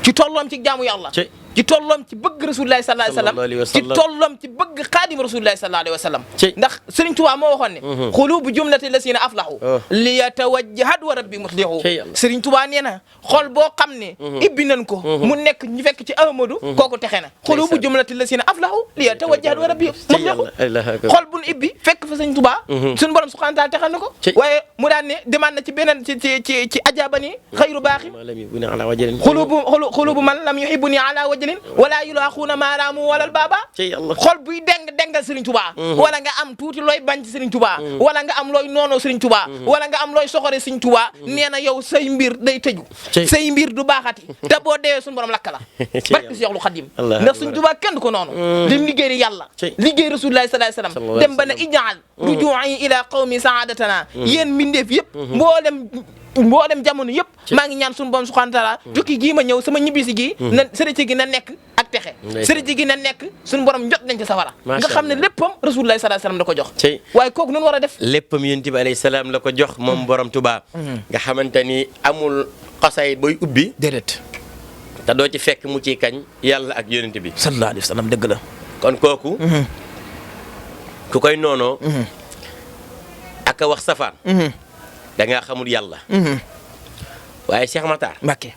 ci tolloom ci jaamu yàlla ci tolloom ci bëgg rasulullahi sallallahu alayhi wa sallam ci tolloom ci bëgg xaadim rasulullahi sallallahu alayhi wa sallam ndax Sëriñ Tuubaa moo waxoon ne xulubu jumlati lasina aflahu li yatawajjahat wa rabbi muslihu Sëriñ Tuubaa nee na xol boo xam ne ibbi nañ ko mu nekk ñu fekk ci Ahmadu kooku texe na xulubu jumlati lasina aflahu li yatawajjahat wa rabbi muslihu xol buñ ibbi fekk fa Sëriñ Tuubaa suñu borom subhanahu wa ta'ala texal na ko waaye mu daan ne demande na ci beneen ci ajabani xayru baaxi xulubu man lam yuhibbuni ala wajlin wala yulaaxuuna maaraamu walal baaba xol buy dengal Serigne Touba wala nga am tuuti looy bañ ci Serigne Touba wala nga am looy noonoo Serigne Touba wala nga am looy soxore Serigne Touba nee na yow say mbir day tëju say mbir du baaxati te boo deewee suñu borom lakk la barke Seexul Xadim ndax Serigne Touba kenn du ko noonu lim liggéey yàlla liggéey Rasulullahi sallallahu alayhi wasallam dem ba ne ijaal ruju'i ila qawmi saadatana yéen mbindeef yëpp mboolem jamono yëpp maa ngi ñaan suñu borom subhanahu wa ta'ala jukki gii ma ñëw sama ñibbisi gi na sëriñ gi na nekk ak texe sëriñ gi na nekk suñu borom jot nañ ci safara nga xam ne léppam Rasulullah sallallahu alayhi wasallam da ko jox waaye kooku noonu war a def léppam Yonent bi alayhi salaam la ko jox moom borom Tuubaa nga xamante ni amul xasay booy ubbi déedéet te doo ci fekk mu ciy kañ yàlla ak Yonent bi sallallahu alayhi wasallam dëgg la kon kooku ku koy noonoo ak a wax safaan da ngaa xamul yàlla waaye Cheikh Matar Mbacké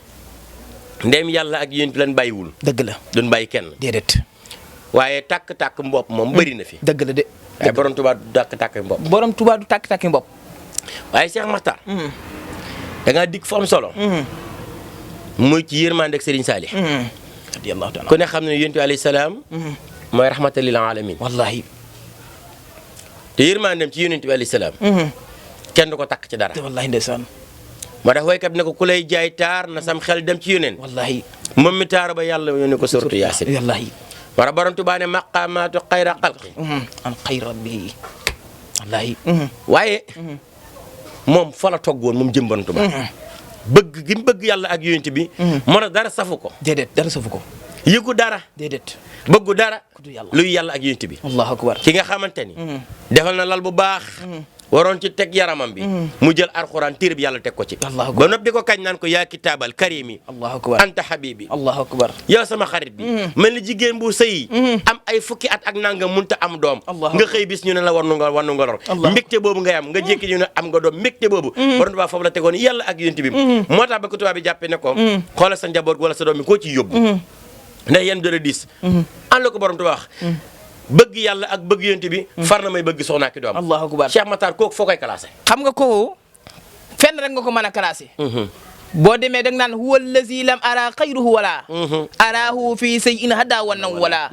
ndem yàlla ak yéen lan bàyyiwul dëgg la duñ bàyyi kenn déedéet waaye tàkk-tàkk mbopp moom bëri na fi dëgg la de waaye borom Tuubaa du tàkk-tàkk mbopp borom Tuubaa du tàkk-tàkk mbopp waaye Cheikh Matar da ngaa dikk fu am solo muy ci yërmande ak Serigne Salih radiyallahu ta'ala ku ne xam ne Yonent bi alayhi salaam mooy rahmatan lil alamin wallahi te yërmandeem ci Yonent bi alayhi salaam kenn du ko takk ci dara wallahi ndeysaan moo tax waykat bi ne ko ku lay jaay taar na sam xel dem ci yoneen wallahi moom mi taar ba yàlla yónni ko suratu yaasin wallahi war a borom Tuubaa ne maqaamaatu xayra xalqi an xayra bi wallahi waaye moom fa la togg woon moom jëm borom Tuubaa bëgg gi mu bëgg yàlla ak yonent bi moo tax dara safu ko déedéet dara safu ko yëgu dara déedéet bëggu dara yàlla luy yàlla ak yonent bi allahu akbar ki nga xamante ni defal na lal bu baax waroon ci teg yaramam bi mu jël alxuraan téere bi yàlla teg ko ci ba noppi ko kañ naan ko yaa kitaabal karimi allahu akbar anta habibi allahu akbar yow sama xarit bi mel ni jigéen bu sëyi am ay fukki at ak nangam munta am doom nga xëy bis ñu ne la war nu nga lor mbégte boobu ngay am nga jékki ñu ne am nga doom mbégte boobu borom Tuubaa foofu la tegoon yàlla ak yonent bi moo tax ba ko tubaab bi jàppee ne ko xoolal sa njaboot wala sa doom bi koo ciy yóbbu ndax yéen dara diis an la ko borom Tuubaa wax bëgg yàlla ak bëgg yonent bi far na may bëgg soxna ki doom allahu akbar Cheikh Matar kooku foo koy classé xam nga kooku fenn rek nga ko mën a classé boo demee dag naan huwa allazi lam ara xayruhu wala araahu fii say in hada wa naw wala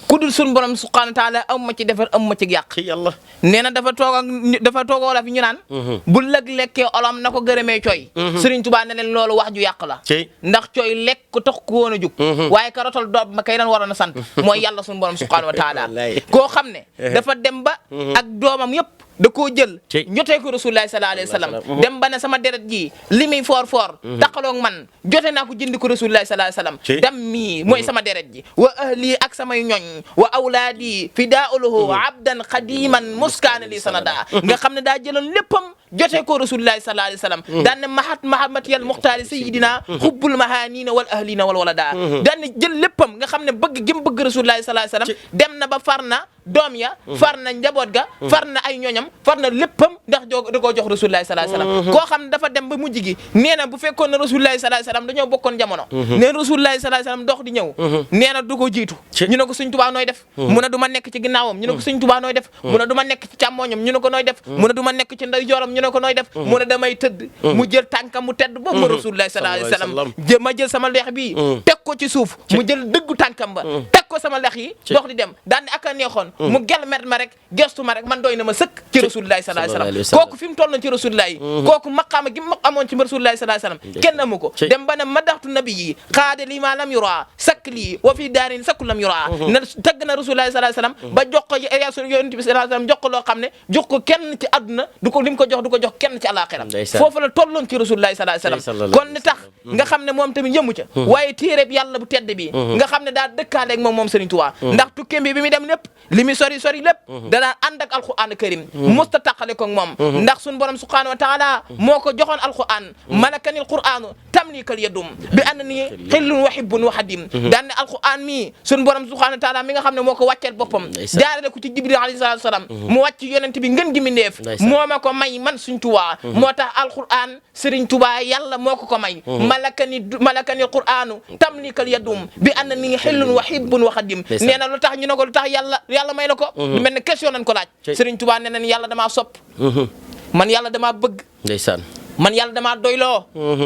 ku dul sun borom subhanahu wa taala am ma ci defar am ma ci yàq yàlla nee na dafa toog wala fi ñu naan bu lëg lekkee olom na ko gërëmee cooy Sëriñ Tuubaa ne leen loolu wax ju yàq la ndax cooy lekk ko tax ko woon a jug waaye ka rotal doob ma kay dan waroon a sant mooy yàlla sun borom subhanahu wa taala koo xam ne dafa dem ba ak doomam yëpp da koo jël jotee ko Rasulullah sallallahu alayhi wa sallam dem ba ne sama deret ji li muy foor taqaloog man jote naa ko jëndi ko Rasulullah sallallahu alayhi wa sallam dam mii mooy sama deret ji wa ahli ak samay ñoñ wa awlaadi fidaa'uhu abdan qadiman muskaana li sanada nga xam ne daa jëloon léppam jotee ko Rasulullah sallallahu alayhi wa sallam daan ne mahamatiyal muxtaari sayidina xubbul mahanina wal ahlina wal walada daan ne jël léppam nga xam ne bëgg gëm bëgg Rasulullah sallallahu alayhi wa sallam dem na ba far na doom ya far na njaboot ga far na ay ñoñam far na léppam ndax da koo jox Rasulullah sallallahu alayhi wasallam koo xam ne dafa dem ba mujj gi nee na bu fekkoon ne Rasulullah sallallahu alayhi wasallam dañoo bokkoon jamono nee Rasulullah sallallahu alayhi wasallam dox di ñëw nee na du ko jiitu ñu ne ko Sëñ Tuubaa nooy def mu ne du ma nekk ci ginnaawam ñu ne ko Sëñ Tuubaa nooy def mu ne du ma nekk ci càmmooñam ñu ne ko nooy def mu ne du ma nekk ci ndeyjooram ñu ne ko nooy def mu ne damay tëdd mu jël tànkam mu tedd ba mu Rasulullah sallallahu alayhi wasallam ma jël sama leex bi teg ko ci suuf mu jël dëggu tànkam ba teg ko sama leex yi dox di dem daan ne ak a neexoon gelmet ma rek gestu ma rek man doy na ma sëkk ci Rasulullah sallallahu alayhi wasallam kooku fi mu toll na ci Rasulullah kooku maqaama gi mu amoon ci Rasulullah sallallahu alayhi wasallam kenn amu ko dem ba ne madaxtu nabi yi xaade li ma lam yura sakk lii wa fi daarin sakku lam yura na tagg na Rasulullah sallallahu alayhi wasallam ba jox ko yonent bi sallallahu alayhi wasallam jox ko loo xam ne jox ko kenn ci àdduna du ko lim ko jox du ko jox kenn ci àllaaxira foofu la tolloon ci Rasulullah sallallahu alayhi wasallam kon ni tax nga xam ne moom tamit yëmu ca waaye téereb yàlla bu tedd bi nga xam ne daa dëkkaaleeg moom moom Serigne Touba ndax tukkeem bi muy dem lépp li muy sori sori lépp danaa ànd ak alquran karim musta taqale ko moom ndax sun borom subhanahu wa taala moo ko joxoon alquran malakanil qur'anu tamlikal yadum bi annani xillun wa hibbun wa hadim daan ne alquran mi sun borom subhanahu wa taala mi nga xam ne moo ko wàcceel boppam jaarale ko ci Jibril alayhi salatu wasalam mu wàcc yonent bi ngën gi mi ndeef moo ma ko may man suñ Touba moo tax alquran Serigne Touba yàlla moo ko may malakanil qur'anu tamlikal yadum bi annani xillun wa hibbun wa hadim nee na lu tax ñu ne ko lu tax yàlla may la ko lu mel ne question nañ ko laaj Serigne Touba nee nañ yàlla damaa sopp man yàlla damaa bëgg ndeysaan man yàlla damaa doyloo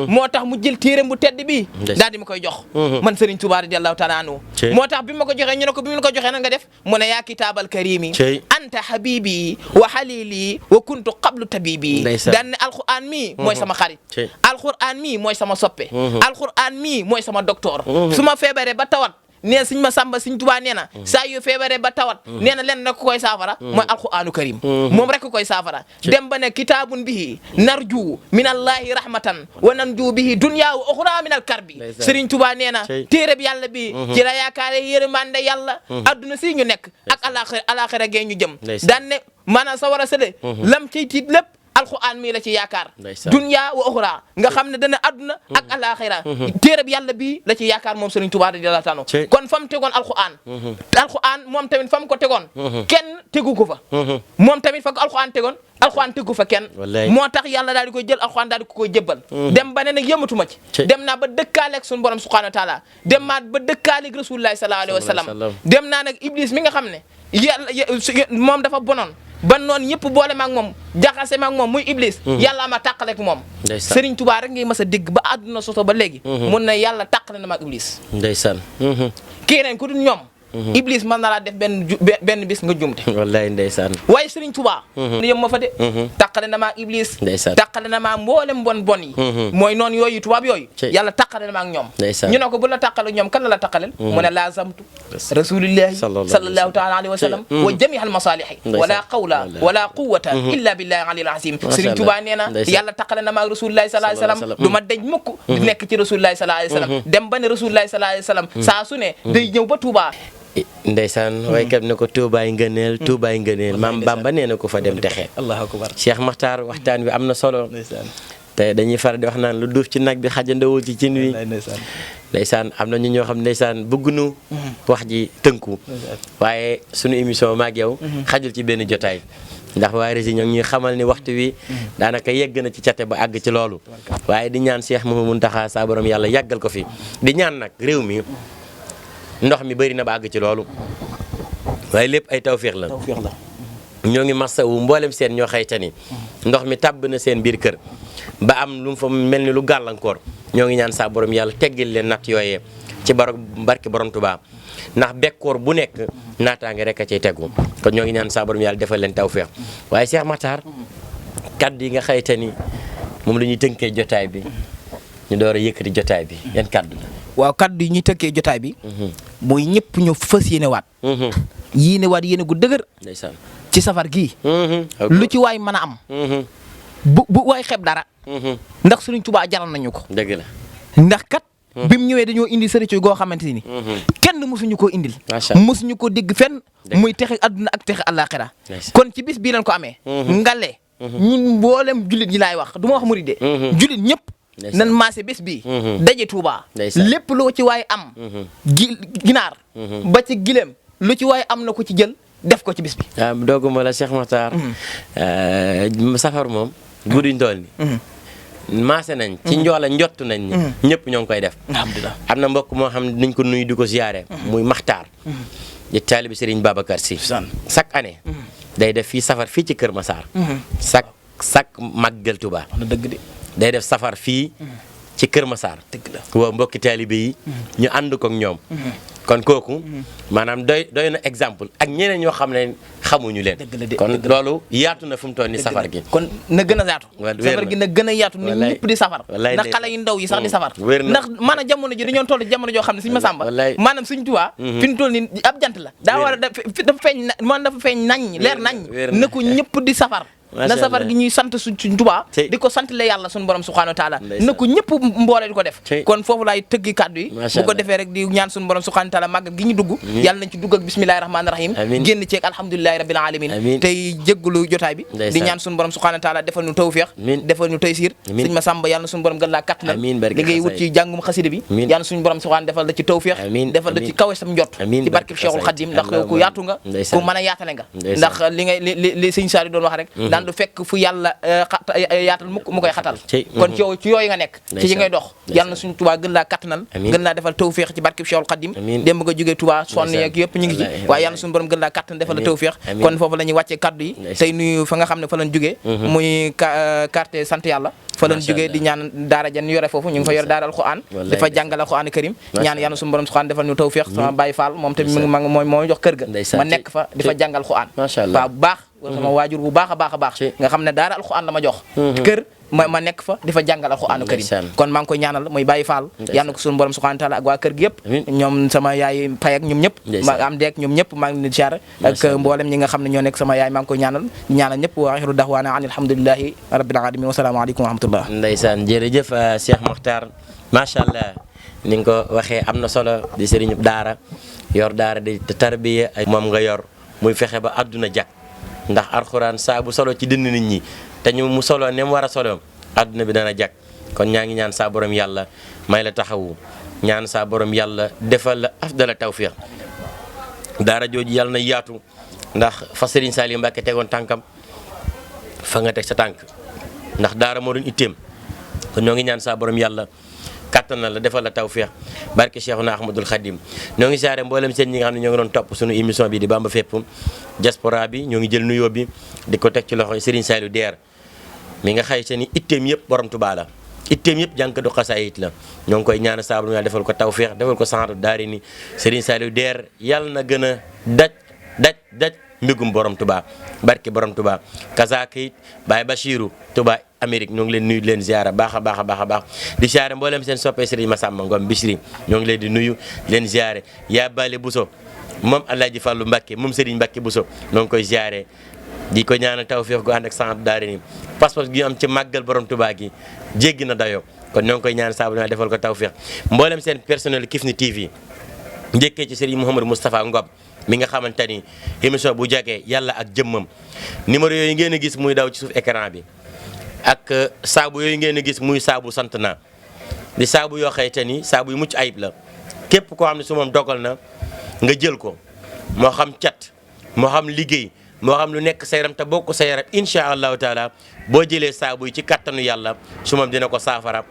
moo tax mu jël téeram bu tedd bi daal di ma koy jox man Serigne Touba radiyallahu taala anhu moo tax bi ma ko joxee ñu ne ko bi ma ko joxee nan nga def mu ne yaa kitaabal karimi anta habibi wa halili wa kuntu qablu tabibi daan ne alquran mi mooy sama xarit alquran mi mooy sama soppe alquran mi mooy sama docteur su ma feebaree ba tawat nee Sëñ Masamba Sëñ Touba nee na saa yu feebaree ba tawat nee na len rek koy saafara mooy alquranu karim moom rek koy saafara dem ba ne kitaabun bihi narju min allahi rahmatan wa nanju bihi dunya wa ukhra min al karbi Sëriñ Touba nee na téereb yàlla bi ci la yaakaare yërmande yàlla adduna si ñu nekk ak alaxira gee ñu jëm daan ne maanaam sa war a sële lam ciy tiit lépp alquran mi la ci yaakaar dunya wa ukhra nga xam ne dana adduna ak alaxira téereb yàlla bi la ci yaakaar moom Serigne Touba radiyallahu ta'ala kon fa mu tegoon alquran moom tamit fa mu ko tegoon kenn tegu ko fa moom tamit fa ko alquran tegoon alquran tegu fa kenn moo tax yàlla daal di koy jël alquran daal di ko koy jébbal dem ba ne nag yëmatuma ci dem naa ba dëkkaaleeg suñu borom subhanahu wa ta'ala dem naa ba dëkkaaleeg rasulullahi sallallahu alayhi wa sallam dem naa nag iblis mi nga xam ne yàlla moom dafa bonoon ba noonu ñëpp boole ma ak moom jaxase ma ak moom muy iblis yàlla ma tàqale ak moom Serigne Touba rek ngay mas a dégg ba àdduna soso ba léegi mun na yàlla tàqale na ma ak iblis ndeysaan keneen ku dul ñoom iblis mën na laa def benn bis nga jumte wallaay ndeysaan waaye Serigne Touba yëm ma fa de tàqale na ma ak iblis tàqale na ma mboolem bon yi mooy noonu yooyu tubaab yooyu yàlla tàqale na ma ak ñoom ñu ne ko bu la tàqale ñoom kan la tàqaleel mu ne lazamtu rasulillahi sallallahu ta'ala alayhi wa sallam wa jami' al masalihi wala qawla wala quwwata illa billahi aliyil azim Serigne Touba nee na yàlla tàqale na ma ak rasulillahi sallallahu alayhi wa sallam du ma deñ mukk di nekk ci rasulillahi sallallahu alayhi wa sallam dem ba ne rasulillahi sallallahu alayhi wa sallam saa su ne day ñëw ba Touba ndeysaan waykat ne ko tuubaay ngëneel maam Bamba nee na ko fa dem texe Allahu akbar Cheikh Makhtar waxtaan wi am na solo te dañuy faral di wax naan lu duuf ci nag bi xajandawul ci cin wi ndeysaan am na ñu ñoo xam ndeysaan bëggunu wax ji tënku waaye sunu émission maag yow xajul ci benn jotaay ndax waa Rési ñoo ngi ñuy xamal ni waxtu wi daanaka yegg na ci cate ba àgg ci loolu waaye di ñaan Cheikh Mouhamadou Mountakha sa borom yàlla yàggal ko fi di ñaan nag réew mi ndox mi bëri na ba àgg ci loolu waaye lépp ay tawféex la ñoo ngi masawu mboolem seen ñoo xayta ni ndox mi tàbb na seen biir kër ba am lu mu fa mel ni lu gàllankoor ñoo ngi ñaan saa borom yàlla teggil leen natt yooyee ci barke borom Tuubaa ndax bekkoor bu nekk naataange rek a cay tegu kon ñoo ngi ñaan saa borom yàlla defal leen tawféex waaye Cheikh Makhtar kaddu yi nga xayta ni moom la ñuy tënkee jotaay bi ñu door a yëkkati jotaay bi yan kaddu la. waaw kaddu yi ñuy tënkee jotaay bi. mooy ñëpp ñu fas yéene waat. yéene gu dëgër. ndeysaan ci safar gii. lu ci waay mën a am. bu waay xeeb dara. ndax Serigne Touba jaral nañu ko. dëgg la ndax kat. bi mu ñëwee dañoo indi sëriñ goo xamante ni. kenn mësuñu koo indil. mësuñu ko dégg fenn. muy texe adduna ak texe àllaaxira kon ci bis bii lañ ko amee. ngale. ñun mboolem jullit ñi laay wax du ma wax murid de. jullit ñëpp. nan maase bés bii. daje Touba. lépp loo ci waay am. ginaar. ba ci gileem lu ci waay am na ko ci jël def ko ci bis bi. waaw dooguma la Cheikh Makhtar. safar moom. guddi ndool ni maase nañ ci njoola njott nañ ni ñëpp ñoo ngi koy def. alhamdulilah am na mbokk moo xam ne nañ ko nuyu di ko ziyaare. muy Makhtar. di taalibi Serigne Babacar Sy. chaque année. day def fii safar fii ci Kër Massar. chaque màggal Touba. dëgg de. day def safar fii ci Kër Massar. dëgg la waaw mbokki taalibe yi. ñu ànd ko ak ñoom. kon kooku maanaam doy na exemple ak ñeneen ñoo xam ne xamuñu leen. kon loolu yaatu na fu mu toll ni safar gi. kon na gën a yaatu. safar gi na gën a yaatu ni ñëpp di safar. ndax xale yu ndaw yi sax di safar. ndax maanaam jamono ji dañoo toll jamono joo xam ne Sëñ Masamba. maanaam Sëñ Tuubaa fi ñu toll ni ab jant la. daa war a dafa feeñ nañ leer nañ na ko ñëpp di safar. na safar gi ñuy sant suñ Tuubaa di ko sant la yàlla suñu borom subhanahu wa taala na ko ñëpp mboole di ko def kon foofu laay tëggi kàddu yi bu ko defee rek di ñaan suñu borom subhanahu wa taala màggal gi ñu dugg yàlla nañ ci dugg ak bismillahi rahmaani rahim génn ceeg alhamdulilahi rabbil alamin tey jéggulu jotaay bi di ñaan suñu borom subhanahu wa taala defal ñu tawfiix defal ñu taysiir sëñ Massamba yàlla na suñu borom gën laa kattanal li ngay wut ci jàngum xasida bi yàlla na suñu borom subhanahu defal la ci tawfiix defal la ci kawe sam njot ci barkeb Cheikhul Khadim ndax ku yaatu nga ku mën a yaatale nga ndax li ngay li sëñ Saliou doon wax rek daan du fekk fu yàlla yaatal mukk mu koy xatal kon ci yooyu nga nekk ci yi ngay dox yàlla na suñu Tuubaa gën laa kattanal gën laa defal tawfiix ci barkeb Cheikhul Khadim dem nga jógee Tuubaa sonn yeeg yëpp ñu ngi ci waaye yàlla na suñu borom gën laa kattan defal la tawfiix kon foofu la ñuy wàccee kaddu yi tey nuyu fa nga xam ne fa lañ jógee muy quartier sant yàlla fa lañ jógee di ñaan daara jan yore foofu ñu ngi fa yor daara alxuraan dafa jàngal alxuraan karim ñaan yàlla suñu borom subhanahu defal ñu tawfiix sama Baye Fall moom tamit mooy moo jox kër ga ma nekk fa di fa jàngal alxuraan waaw bu baax sama waajur bu baax a baax a baax nga xam ne daara alxuraan la ma jox kër ma nekk fa di fa jàngal alxuraanu karim kon maa ngi koy ñaanal muy Baye Fall yàlla na ko suñu borom subhanahu taala ak waa kër gi yëpp ñoom sama yaay pay ak ñoom ñëpp ma am deek ñoom ñëpp maa ngi leen di siyaare ak mboolem ñi nga xam ne ñoo nekk sama yaay maa ngi koy ñaanal ñëpp wa axiru dahwaana an alhamdulillahi rabbil alamin wa salaamu aleykum wa rahmatullah ndeysaan jërëjëf Cheikh Mokhtar macha allah ni nga ko waxee am na solo di sëriñu daara yor daara di tarbiya moom nga yor muy fexe ba àdduna jag ndax alxuraan saa bu solo ci dënn nit ñi te ñu mu solo ne mu war a solo àdduna bi dana jag kon ñaa ngi ñaan saa borom yàlla may la taxawu ñaan saa borom yàlla defal la afdala tawfiq daara jooju yàlla na yaatu ndax fa Serigne Saliou Mbacké tegoon tànkam fa nga teg sa tànk ndax daara moo doon itteem kon ñoo ngi ñaan saa borom yàlla kattan na la defal la tawfiq barke Cheikhuna Ahmadul Khadim ñoo ngi saare mboolem seen ñi nga xam ne ñoo ngi doon topp suñu émission bi di Bamba Fépp diaspora bi ñoo ngi jël nuyoo bi di ko teg ci loxo Serigne Saliou Der mi nga xay seen i itteem yëpp borom Tuubaa la itteem yëpp jànkatu xasaayit la ñoo ngi koy ñaan saa borom yàlla defal ko tawfiq defal ko sanatu daari ni Serigne Saliou Der yàlla na gën a daj mbégum borom Tuubaa barke borom Tuubaa kazaaka it Baye Bachirou Tuubaa Amérique ñoo ngi leen nuyu di leen ziara baax a baax di ziare mboolem seen soppee Serigne Massamba Ngom Bichri ñoo ngi leen di nuyu leen ziare yaa Bale Bousso moom Alaaji Fallu Mbacké moom Serigne Mbacké Bousso ñoo ngi koy ziare di ko ñaanal tawfiq gu ànd ak sant daare ni pas-pas gi am ci màggal borom Tuubaa gi jéggi na dayoo kon ñoo ngi koy ñaan saa bu ne defal ko tawfiq mboolem seen personnel Kifne TV njëkkee ci Serigne Mouhamadou Moustapha Ngom mi nga xamante ni émission bu jagee yàlla ak jëmmam numéro yooyu ngeen a gis muy daw ci suuf écran bi ak saabu yooyu ngeen a gis muy saabu sant naa di saabu yoo xamante ni saabu yu mucc ayib la képp koo xam ne su moom dogal na nga jël ko moo xam cat moo xam liggéey moo xam lu nekk sa yaram te bokk sa yaram incha allahu taala boo jëlee saabu yi ci kattanu yàlla su moom dina ko saafara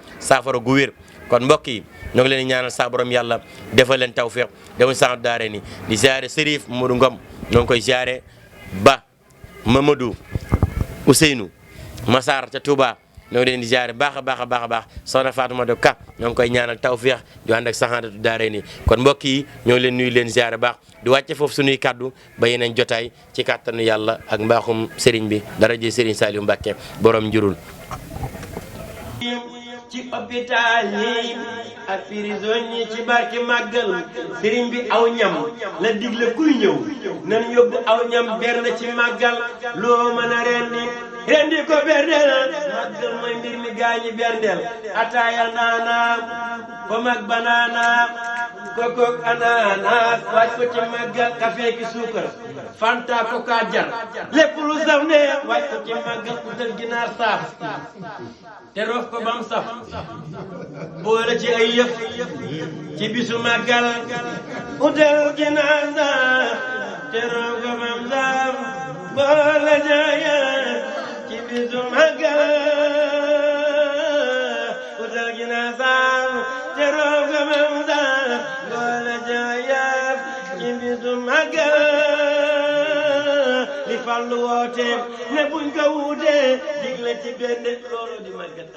gu wér kon mbokk yi ñoo ngi leen di ñaanal saa borom yàlla defal leen tawfiq defal sant daare ni di ziare Serif Mamadou Ngom ñoo ngi koy ziare Ba Mamadou Ousseynou Massar ca Touba ñoo ngi leen di ziare baax a baax soxna Fatoumata Ka ñoo ngi koy ñaanal tawfiq di ànd ak saxaandatu daare ni kon mbokk yi ñoo ngi leen nuyu leen ziare baax di wàcce foofu suñuy kaddu ba yeneen jotaay ci kàttanu yàlla ak mbaaxum Serigne bi daraje Serigne Saliou Mbacké borom njurul ci hôpital yi ak prison yi ci barke màggal sëriñ bi aw ñam la digle kuy ñëw nan yóbbu aw ñam bernde ci màggal loo mën a rendi ko berndeel màggal mooy mbir mi gaañi berndeel ataaya naana ko mag banaana kokook anaanaas waaj ko ci màggal café ki suukar fanta ko ka jar lépp lu saf ne waaj ko ci màggal utal ginaar saaf te roof ko bam saf boole ci ay yëf ci bisu màggal utal ginaar saaf te roof ko bam saf boole ci ay yëf ci bisu màggal utal ginaar saaf te roof ko bam saf boole ci ay yëf ci bisu màggal li Fallu woote ne buñ ko wuute digle ci benn loolu di màggal